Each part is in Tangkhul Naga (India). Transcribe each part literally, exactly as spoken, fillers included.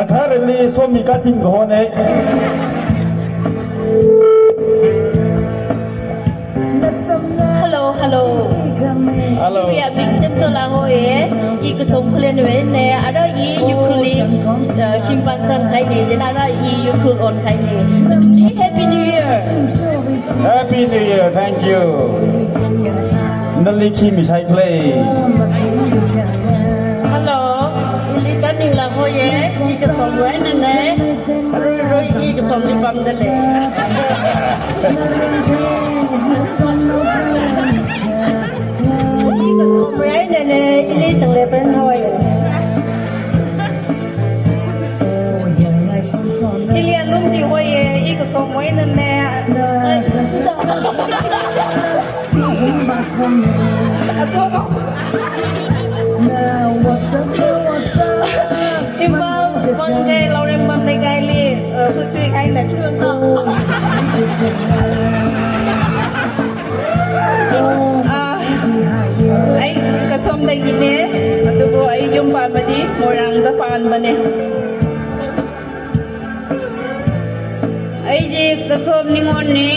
Tharali somi kating kahone. Hello, hello. Hello. Iwui aming Temtola hoye. I Kasom Khullen wui eina. Ara i Ukhrulli, uh, shimpan sangkahaine. Then ara i Ukhrul onkahaine. Happy New Year. Happy New Year. Thank you. Nali khi misai khalei. Hello. Ili Kaningla hoye. I Kasomwui einane. Rui rui i Kasomli pamdalei. I Kasomwui einane, ili Changleipen hoye. Ili Alungli hoye, i Kasomwui einane. Ato. Imphal, Wangkei, Laurembam leikaili, uh, huithui kahaina thuang to. Ah, ai Kasomdagine, adubu ai yumpanmadi, Moirangda panmane. Aidi Kasom Ningonni,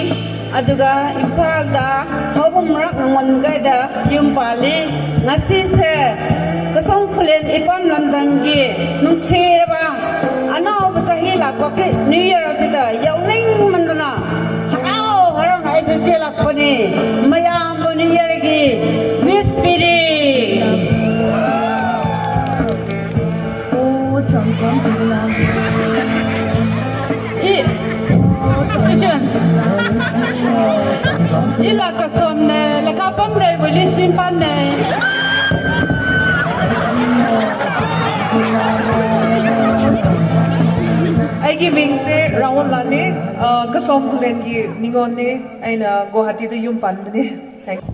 aduga Imphalda, Haopam Marak Ningonni kaida yumpali, ngasise, Kasom Khullen ipam lamdangki, nungshiraba, anaoba chahi lākpa New Year asida, yaoningmandana, harao harao ngai se chelakpani, mayambu New Year ki, wish piri. I, ila Kasomne, Lekha Pamreiwuili shimpanne. Aigi mingse Raul Lane, uh, Kasom Khullenki Ningonni, eina Guwahatida yumpanmane.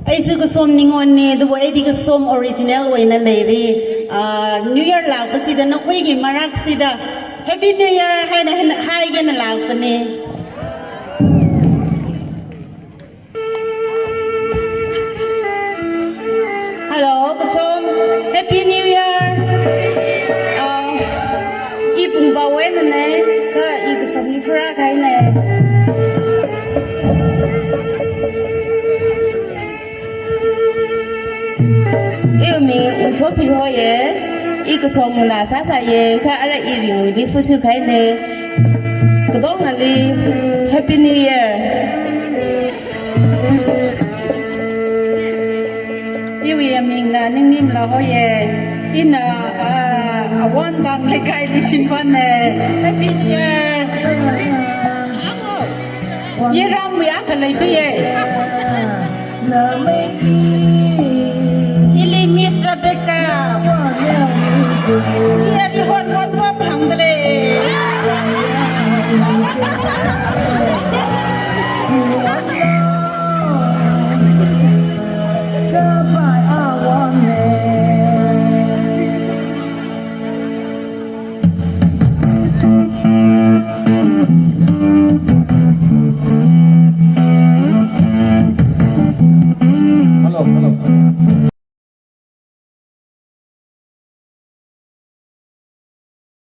Aishu Kasom Ningonni, adubu aidi Kasom original wui eina leiri. Ah, New Year lākpasida nakhuiki maraksida Happy New Year haina, haina, haigena lākpane. Hello, Kasom. Happy New Year. Ah, i Pungpawui einane, kha i Kasomli phara kahaine. Iwui ming Ungsopi hoye, i Kasom ngasāsāye, kha ara i Ringwuili huithui kahaine. Katongali, Happy New Year. Iwui amingna Ningnemla hoye, ina, ah, Awon Kang leikaili shimpanne. Happy New Year. Year ram ya khalei tuye. Ili Miss Rebecca.